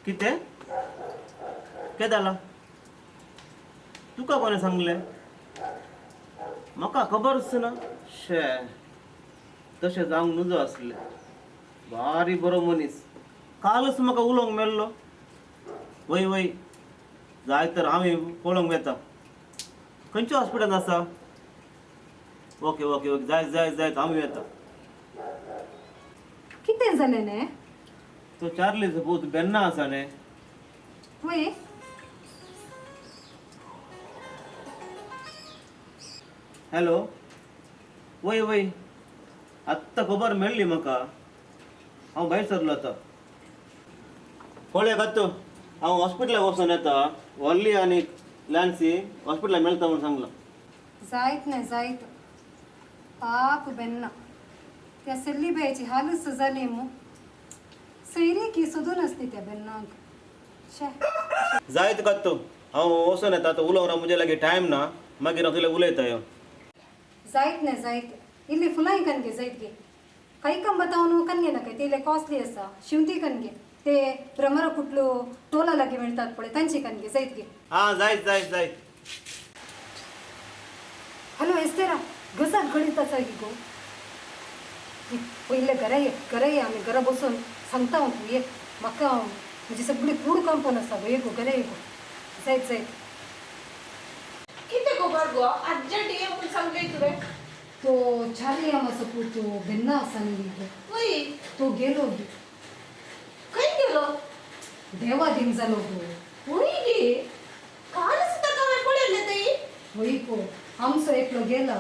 कितें केदाला तुका कोणें सांगलें? म्हाका खबरच ना. शे, तशें जावंक नुजो आसलें. भारी बरो मनीस, कालच म्हाका उलोवंक मेळ्ळो. वय वय, जाय तर हांव पळोवंक वेता. खंयच्या हॉस्पिटलांत आसा? ओके ओके ओके, जाय जाय जाय, हांव येता. कितें जालें ने? तो चार्लीचो पूत बेन्ना आसा न्ही. वय. हॅलो, वय वय, आत्तां खबर मेळ्ळी म्हाका. हांव भायर सरलो आतां. पळय कातू, हांव हॉस्पिटलाक वचोन येता. व्हडली आनी लॅन्सी हॉस्पिटलाक मेळटा म्हूण सांगलां. जायत न्हय जायत, पाप बेन्ना. त्या सेल्लीबायची हालूच जाली मू. सैरी की सोदून आसली त्या बेन्नाक. शे. जायत कातू, हांव वचोन येता आतां. उलोवंक म्हजे लागीं टायम ना, मागीर हांव तुला उलयता यो. जायत न्हय जायत, इल्ली फुलांय कनगे जायत गे. कैकंब तावन कनगे नाका, ते इल्ले कॉस्टली आसा. शिंवती कनगे, ते भ्रमर कुटलो टोला लागीं मेळटात पळय, तांची कनगे जायत गे. हां, जायत जायत जायत. हॅलो एस्तेरा, गजाल कळीत आसा की गो. पयलें घरा ये, घरा ये. आमी घरा बसून सांगता हांव. तूं ये, म्हाका म्हजी सगळी कूड कांपून आसा गो. ये गो, घरा ये गो. जायत जायत. कितें खबर गो? अर्जंट ये म्हूण सांगलें तुवें. तो चार्ली मामाचो पूत बेन्ना आसा न्ही गो. वय. तो गेलो गे. खंय गेलो? देवादीन जालो गो. वय गे, कालच ताका हांवें पळयल्लें थंय. वय गो, आमचो एकलो गेला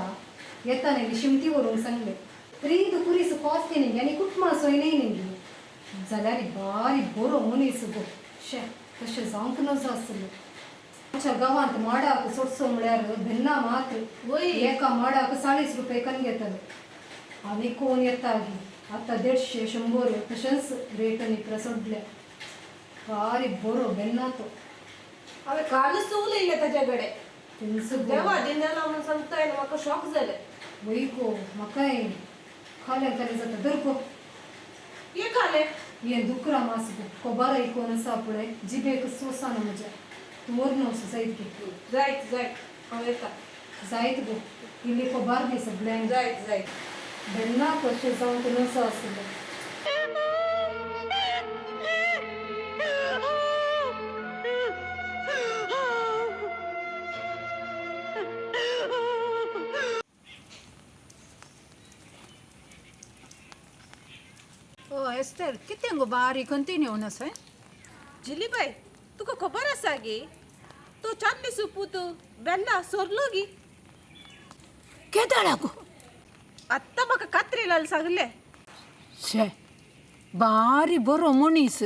येता न्ही, शिमती व्हरूंक सांगलें. प्रीत कुरीस कॉस्टली न्ही आनी कुटमा सोय न्ही न्ही, जाल्यार बारी बरो मनीस गो. शे, तशें जावंक नजो आसलें. आमच्या गांवांत माडाक सोडसो म्हळ्यार भेन्ना मात्र. वय. एका माडाक 40 रुपये कन घेतले आनी कोण येता गी. आतां 150 100 तशेंच रेट निकरा सोडले. बारी बरो बेन्ना तो. हांवें कालच उलयलें ताच्या कडेन. तेंच गो. देवा दिन जाला म्हणून सांगताय, म्हाका शॉक जालें. वय गो, म्हाकाय खाल्यां खालें जाता. धर गो. ये खालें? हें दुकरा मास गो. कोबार आयकोन आसा पळय, जिबेक सोंसना म्हज्या. तूं व्हर न्हू जायत गे. जायत जायत, हांव येता. जायत गो, इल्ली कोबार दी सगळ्यांक. जायत जायत. बेन्ना कशें जावंक नजो आसलें. ओ एस्तर, कितें गो बारीक कंटिन्यू आसा? जिलीबाय, तुका खबर आसा गे, तो चार्ली सुपूत बेन्ना सोरलो गी. केदाळा गो? आत्तां म्हाका कात्रेलाल सांगलें. शे, बारी बरो मनीस.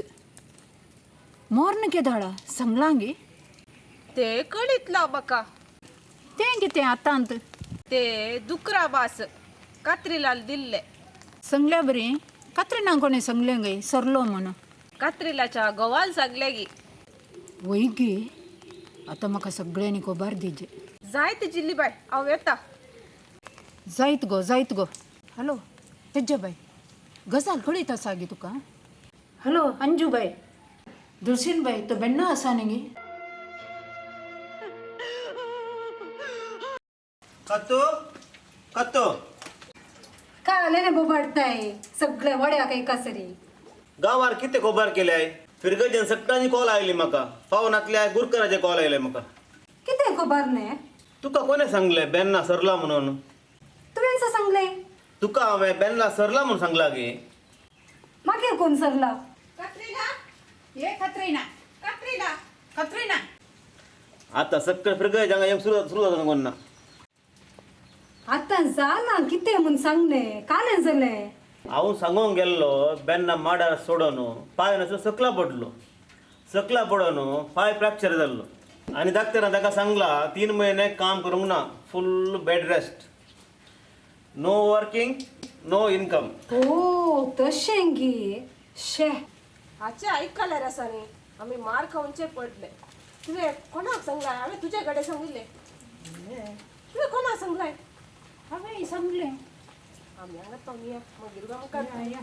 मोर्न केदाळा सांगलां गे? ते कळितला म्हाका. तें कितें आतांत? ते दुकरा बास कात्रिलाल दिल्ले. सांगल्या बरी, कात्रिना कोणें सांगलें गे सरलो म्हणून? कात्रिलाच्या घोवान सांगलें गी. वय गे, आतां म्हाका सगळ्यांनी खबर दिजे. जायत जिल्लीबाय, हांव येता. जायत गो, जायत गो. हॅलो तेज्जाबाय, गजाल कळीत आसा गे तुका? हॅलो अंजूबाय, दुलसीनबाय, तो बेन्ना आसा न्ही गे. कातू, कातू. काय आले बोबाडताय सगळ्या वड्याक एकासरी? गांवार कितें खबर केल्याय? फिरगर्जेन सगळ्यांनी कॉल आयली म्हाका. पावनातल्या गुरकराचे कॉल आयले म्हाका. कितें खबर न्ही? तुका कोणें सांगलें बेन्ना सरला म्हणून? तुवें सांगलें. तुका हांवें बेन्ना सरला म्हणून सांगला गे? मागीर कोण सरला? कात्रिला. ये कत्रीना. कात्रिला. कत्रीना. आतां सगळें फिरगर्ज हांगा येवंक सुरू सुरू जाता कोण ना. आतां जालां कितें म्हूण सांगलें? कालें जालें? हांव सांगूंक गेल्लो, बेन्ना माडार सोडून पांय नासलो, सकला पडलो. सकला पडून पांय फ्रॅक्चर जाल्लो आनी डॉक्टरान ताका सांगला, 3 म्हयने काम करूंक ना, full bed rest, no working, no income. ओ, तशें गी. शे. हाचे आयकल्यार आसा न्ही, आमी मार खावचे पडले. तुवें कोणाक सांगलाय? हांवें तुजे कडेन सांगिल्लें. तुवें कोणाक सांगलाय? हांवें सांगलें. आमी हांगा तो मागीर मुखार. या, या.